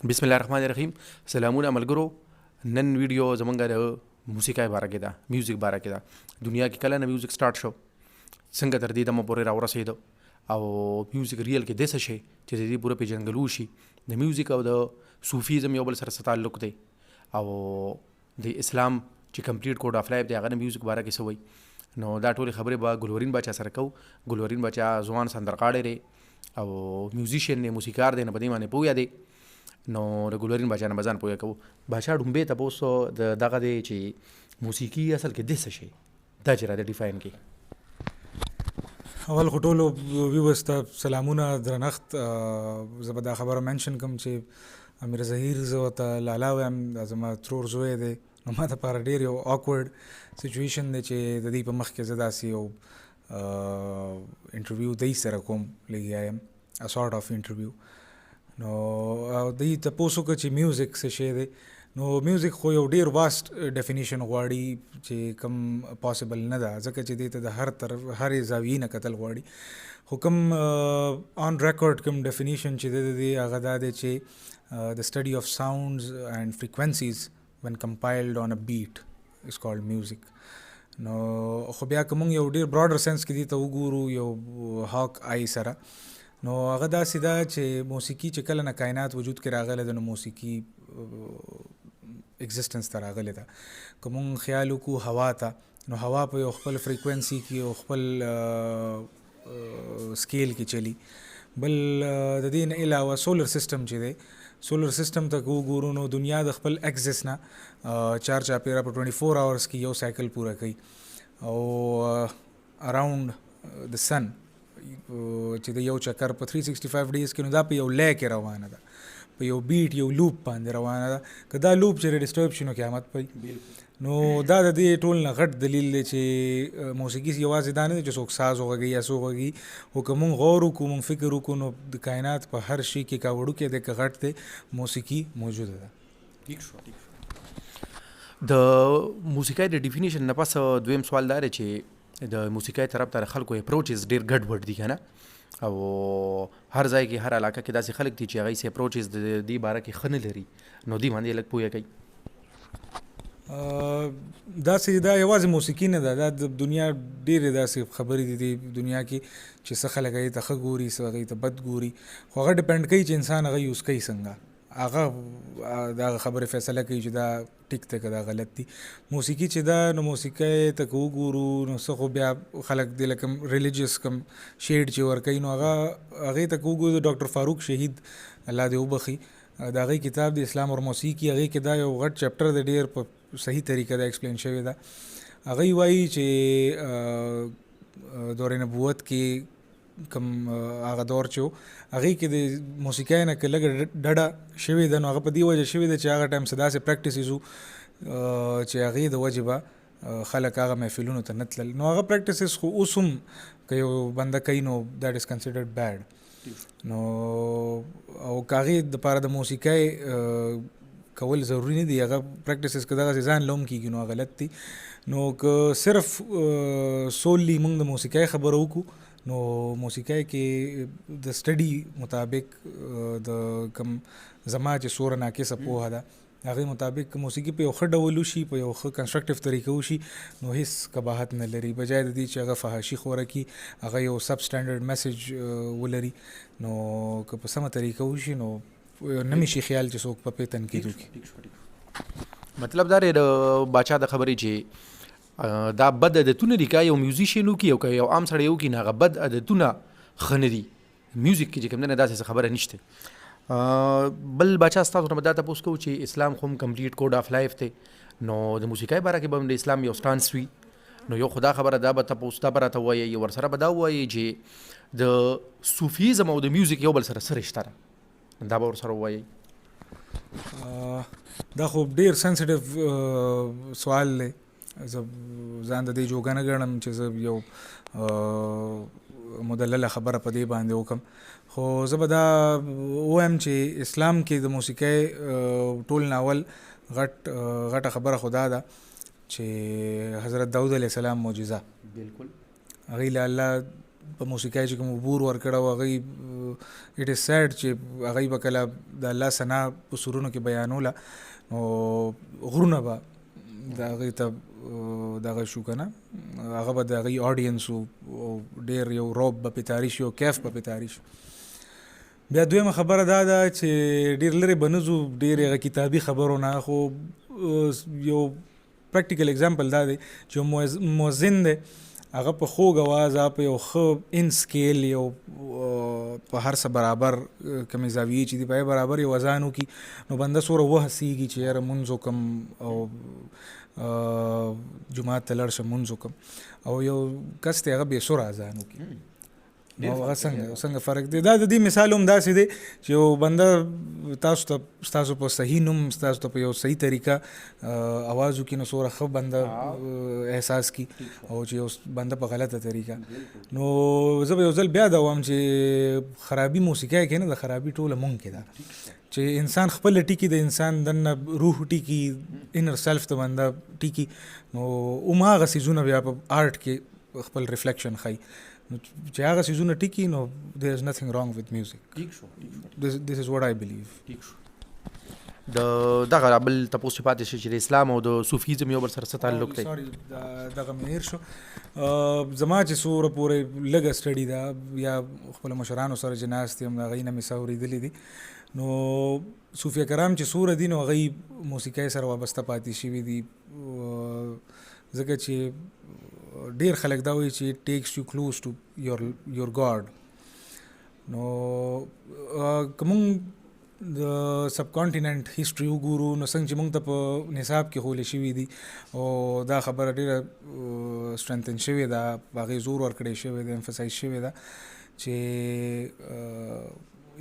بسم الله الرحمن الرحیم. سلامونه ملګرو، نن ویډیو زمونږ د موسیقۍ باره کې ده، میوزیک باره کې ده. دنیا کې کله نه میوزیک سٹارټ شو، څنګه تر دې دمه پورې راورسېده او میوزیک ریل کې داسې شی چې د دې پوره پېژندګلو شي. د میوزیک او د صوفیزم یو بل سره څه تعلق دی او د اسلام چې کمپلیټ کوډ اف لایف دی هغه د میوزیک باره کې څه وایي؟ نو دا ټولې خبرې به ګلورین باچا سره کوو. ګلورین باچا ځوان سندرغاړی دی او میوزیشین دی، موسیقار دی، نو په دې باندې پوهه دی. نو د ګلورین باچا نه به ځان پوهه کوو. باچا ډومبی تپوس د دغه دی چې موسیقي اصل کې دی څه شی دا چې راته ډیفاین کړي. اول خو ټولو ویورز ته سلامونه، درنښت. زه به دا خبره منشن کوم چې امیر ظهیر زه ورته لالا وایم، دا زما ترور زوی دی. نو ما دپاره ډېر یو آکورډ سچویشن دی چې د دې په مخ کې زه داسې یو انټرویو دی سره کوم لګیا یم، ا سارټ اف انټرویو. نو دی تپوس وکړه چې میوزیک څه شی دی. نو میوزیک خو یو ډیر واست ډیفینیشن غواړي چې کوم پاسبل نه ده، ځکه چې دې ته د هر طرف هرې زاویې نه کتل غواړي. خو کوم آن ریکارډ کوم ډیفینیشن چې دی د دې هغه دا دی چې the study of sounds and frequencies when compiled on a beat is called music. نو خو بیا که مونږ یو ډیر براډر سنس کې دې ته وګورو یو هاک آی سره، نو هغه داسې ده چې موسیقي چې کله نه کائنات وجود کې راغلې ده نو موسیقي ایگزیسټنس ته راغلې ده. که مونږ خیال وکړو هوا ته، نو هوا په یو خپل فریکوینسي کې یو خپل سکیل کې چلی. بل د دې نه علاوه سولر سیستم چې دی، سولر سیستم ته که وګورو نو دنیا د خپل اکسس نه چار چاپېره په 24 اورز کې یو سایکل پوره کوي او اراوند د سن چې د یو چکر په 365 ډیز کې، نو دا په یو لی کې روانه ده، په یو بیټ یو لوپ باندې روانه ده. که دا لوپ چېرې ډسټرب شي نو قیامت پي. نو دا د دې ټول نه غټ دلیل دی چې موسیقي یوازې دا نه دی چې څوک ساز وغږوي یا څوک وغږوي، خو که مونږ غور وکړو، مونږ فکر وکړو، نو د کائنات په هر شي کې که وړوکی دی که غټ دی موسیقي موجوده ده. ټیک شو، ټیک شو. د موسیقۍ د ډیفینیشن نه پس دویم سوال دا دی چې د موسیقۍ طرف ته د خلکو اپروچز ډېر ګډوډ دي که نه، او هر ځای کې هر علاقه کې داسې خلک دي چې هغوی څه اپروچز د دې باره کې ښه نه لري، نو دې باندې لږ پوهه کوي. داسې دا یوازې موسیقي نه ده، دا د دنیا ډېرې داسې خبرې دي دې دنیا کې چې څه خلک هغې ته ښه ګوري، څه هغې ته بد ګوري، خو هغه ډیپند کوي چې انسان هغه یوز کوي څنګه، هغه د هغه خبرې فیصله کوي چې دا ټیک دی که دا غلط دي. موسیقي چې ده نو موسیقۍ ته که وګورو نو څه خو بیا خلک دې له کوم ریلیجیس کوم شیډ چې ورکوي نو هغه هغې ته که وګورو د ډاکټر فاروق شهید الله دې وبخښي د هغې کتاب د اسلام اور موسیقي، هغې کې دا یو غټ چپټر دی، ډېر په صحیح طریقه دا ایکسپلین شوې ده. هغوی وایي چې دور نبوت کې کوم هغه دور چې و هغې کې د موسیقۍ نه که لږه ډډه شوې ده نو هغه په دې وجه شوې ده چې هغه ټایم څه داسې پریکټسز وو چې هغې د وجې به خلک هغه محفلونو ته نه تلل. نو هغه پریکټسز خو اوس هم که یو بنده کوي نو that is considered bad. نو او که هغې دپاره د موسیقۍ کول ضروري نه دي، هغه پریکټسز که دغسې ځان له هم کېږي نو هغه غلط دي. نو که صرف سوللی موږ د موسیقۍ خبره وکړو نو موسیقۍ کې د سټډي مطابق د کوم زما چې څومره ناقصه پوهه ده هغې مطابق که موسیقي په یو ښه ډول وشي، په یو ښه کنسټرکټیو طریقه وشي نو هیڅ قباحت نه لري. بجای د دې چې هغه فحاشي خوره کړي، هغه یو سب سټنډرډ میسج ولري، نو که په سمه طریقه وشي نو نه مې شي خیال چې څوک په پې تنقید وکړي. مطلب دا دی د باچا د خبرې چې دا بد عادتونه دي، که یو میوزیشین وکړي او که یو عام سړی وکړي نو هغه بد عادتونه ښه نه دي. میوزیک کې چې کوم دی نه داسې څه خبره نشته. بل باچا ستاسو نه به دا تپوس کوو چې اسلام خو هم کمپلیټ کوډ اف لایف دی، نو د موسیقۍ باره کې به هم د اسلام یو سټانس وي، نو یو خدا خبره دا به تپوس دا به راته ووایئ، ورسره به دا ووایئ چې د صوفیزم او د میوزیک یو بل سره څه رشته ده، دا به ورسره ووایئ. دا خو ډېر سنسیټیو سوال دی، زه ځان د دې جوګه نه ګڼم چې زه یو مدلله خبره په دې باندې وکړم، خو زه به دا ووایم چې اسلام کې د موسیقۍ ټول ناول غټه خبره خو دا ده چې حضرت داود علیه السلام معجزه، هغې له الله په موسیقۍ چې کوم عبور ورکړی و، هغوی اټ از سیډ چې هغوی به کله د الله ثنا په سورونو کې بیانوله نو غرونه به د هغوی ته دغه شو که نه، هغه به د هغوی آډینس و او ډېر یو روب به پرې طاري شي او کیف به پرې طاري شي. بیا دویمه خبره دا ده چې ډېر لرې به نه ځو، ډېر هغه کتابي خبرو نه، خو یو پریکټیکل اگزامپل دا دی چې مؤذن دی، هغه په خوږ اواز، هغه په یو ښه ان سکیل، یو په هر څه برابر کومې زاویې چې دي په هغې برابر یو اذان وکړي، نو بنده څومره وهڅېږي چې یاره مونځ وکړم او جومات ته لاړ شم مونځ وکړم. او یو کس دی هغه بې سوره اذان وکړي، نو هغه څنګه فرق دی؟ دا د دې مثال هم داسې دی چې یو بنده تاسو ته ستاسو په صحیح نوم، ستاسو ته په یو صحیح طریقه اواز وکړي، نو څومره ښه بنده احساس کړي، او چې یو بنده په غلطه طریقه. نو زه به یو ځل بیا دا وایم چې خرابي موسیقۍ کې نه ده، خرابي ټوله مونږ کې ده، چې انسان خپله ټیکي، د انسان دننه روح ټیکي، انر سیلف ته بنده ټیکي، نو هماغه څیزونه بیا په آرټ کې خپل ریفلیکشن ښیي. نو چې هغه څیزونه ټیکي نو there is nothing wrong with music. ټیک شو، ټیک شو. This is what I believe. ټیک شو. د دغه بل تپوس چې پاتې شي چې د اسلام او د صوفیزم یو بل سره څه تعلق دی؟ سوري، دغه مې هېر شو. زما چې څومره پورې لږه سټډي ده یا خپلو مشرانو سره چې ناست یم، د هغوی نه مې څه اورېدلي دي، نو صوفیه کرام چې څومره دي نو هغوی موسیقۍ سره وابسته پاتې شوي دي، ځکه چې ډېر خلک دا وایي چې takes you close to your God. نو که موږ د سب کانټیننټ هیسټري وګورو نو څنګه چې موږ ته په نصاب کې ښوول شوي دي، او دا خبره ډېره سټرینتن شوې ده، په هغې زور ورکړی شوی دی، امفسایز شوې ده چې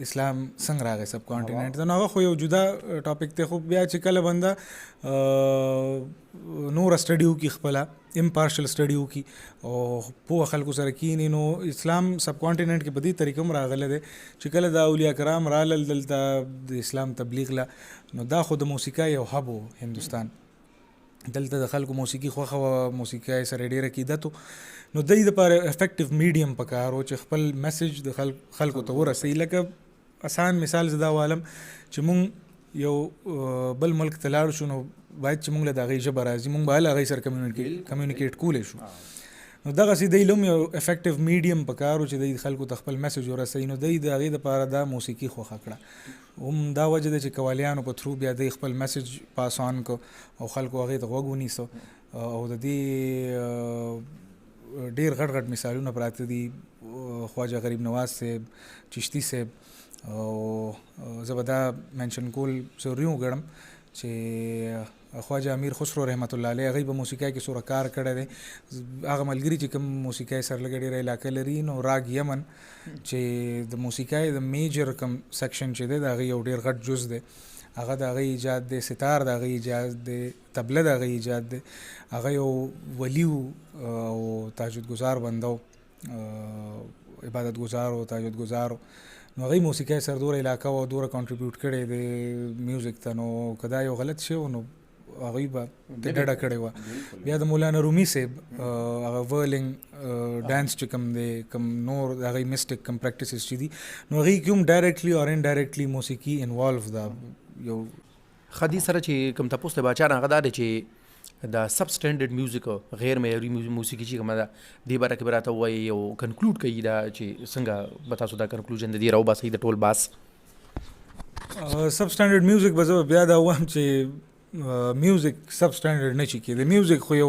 اسلام څنګه راغی سب کانټیننټ ته. نو هغه خو یو جدا ټاپک دی، خو بیا چې کله بنده نوره سټډي وکړي، خپله امپارشل سټډي وکړي او پوه خلکو سره کښېني، نو اسلام سب کانټیننټ کې په دې طریقه هم راغلی دی چې کله د اولیاء کرام رالل دلته د اسلام تبلیغ له، نو دا خو د موسیقۍ یو هب و هندوستان، دلته د خلکو موسیقي خوښه وه، موسیقۍ سره ډېر عقیدت و، نو دوی دپاره افیکټیو میډیم پکار و چې خپل میسج د خلکو ته ورسوي. لکه اسان مثال زه دا والم چې مونږ یو بل ملک ته لاړ شو، نو باید چې مونږ له د هغې ژبه راځي، مونږ به هله هغې سره کمیونیکیټ کولی شو. نو دغسې دی له هم یو افیکټیو میډیم پکار و چې دوی خلکو ته خپل میسج ورسوي، نو دوی د هغې دپاره دا موسیقي خوښه کړه. هم دا وجه ده چې قوالیانو په تھرو بیا دوی خپل میسج پاس آن کړ او خلکو هغې ته غوږ ونیسه. او د دې ډېر غټ غټ مثالونه پراته دي، خواجه غریب نواز صاحب، چشتي صاحب، او زه به دا منشن کول ضروري وګڼم چې خواجه امیر خسرو رحمت الله علیه هغوی په موسیقۍ کې څومره کار کړی دی. هغه ملګري چې کوم موسیقۍ سره لږه ډېره علاقه لري، نو راګ یمن چې د موسیقۍ د میجر کوم سیکشن چې دی د هغې یو ډېر غټ جز دی، هغه د هغې ایجاد دی، ستار د هغې ایجاد دی، تبله د هغې ایجاد دی. هغه یو ولی و او تهجد ګزار بنده و، عبادت ګزار و، تهجد ګزار و، نو هغې موسیقۍ سره دومره علاقه وه او دومره کانټریبیوټ کړی دی میوزیک ته، نو که دا یو غلط شی و نو هغوی به ترې ډډه کړې وه. بیا د مولانا رومي صاحب هغه ورلینګ ډانس چې کوم دی، کوم نور د هغوی میسټک کوم پریکټسز چې دي، نو هغوی کې هم ډایرکټلي اور انډایرکټلي موسیقي انوالو ده. یو ښه دې سره چې کوم تپوس دی باچا، هغه دا دی چې د سب سټنډرډ میوزیک، غیر معیاري موسیقي چې کومه ده، دې باره کې به راته ووایي او کنکلوډ کوي دا چې څنګه به تاسو دا کنکلوژن د دې راوباسئ د ټول باس. سب سټنډرډ میوزیک به زه بیا دا ووایم چې میوزیک سب سټنډرډ نه شي کېدی. میوزیک خو یو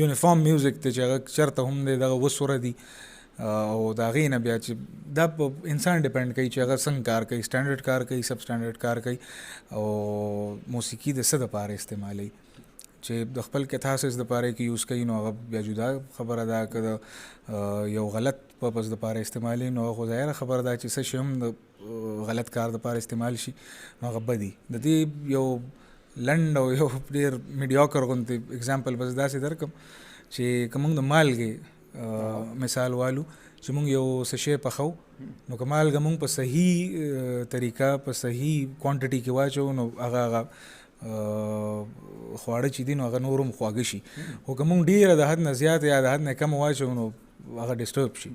یونیفارم میوزیک دی چې هغه چېرته هم دی، دغه وسوره دي، او د هغې نه بیا چې دا په انسان ډیپند کوي چې هغه څنګه کار کوي، سټنډرډ کار کوي، سب سټنډرډ کار کوي، او موسیقي د څه دپاره استعمالوي، چې د خپل کتاسس دپاره یې که یوز کوي نو هغه بیا جدا خبره ده، که د یو غلط پرپز دپاره استعمالوي نو هغه خو ظاهره خبره ده چې څه شی هم د غلط کار دپاره استعمال شي نو هغه بدي. د دې یو لنډ او یو ډېر میډیاکر غوندې اگزامپل به زه داسې درکړم چې که موږ د مالګې مثال والو چې موږ یو څه شی پخوو، نو که مالګه موږ په صحیح طریقه په صحیح کوانټیټي کې واچوو نو هغه خواړه چې دي نو هغه نور هم خواږه شي، خو که موږ ډېره د حد نه زیاته یا د حد نه کمه واچوو نو هغه ډسټرب شي.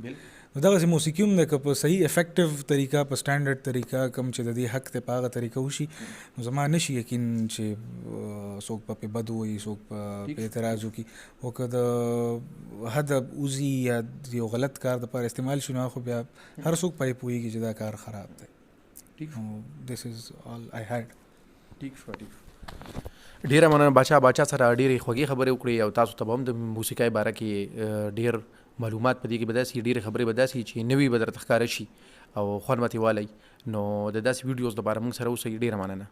نو دغسې موسیقي هم ده، که په صحیح افیکټیو طریقه، په سټانډرډ طریقه، کوم چې د دې حق دی په هغه طریقه وشي، نو زما نه شي یقین چې څوک به پرې بد ووایي، څوک به پرې اعتراض وکړي. خو که د حده وځي یا د یو غلط کار دپاره استعمال شي، نو هغه خو بیا هر څوک په پوهېږي چې دا کار خراب دی. نو this is all I had. ټیک شو، ټیک شو. ډیره مننه باچا. باچا سره ډیرې خوږې خبرې وکړې او تاسو ته به هم د موسیقۍ باره کې ډیر معلومات په دې کې به داسې ډیرې خبرې به داسې چې نوي به درته ښکاره شي او خوند به ترې والئ. نو د داسې ویډیوز دپاره موږ سره اوسئ. ډیره مننه.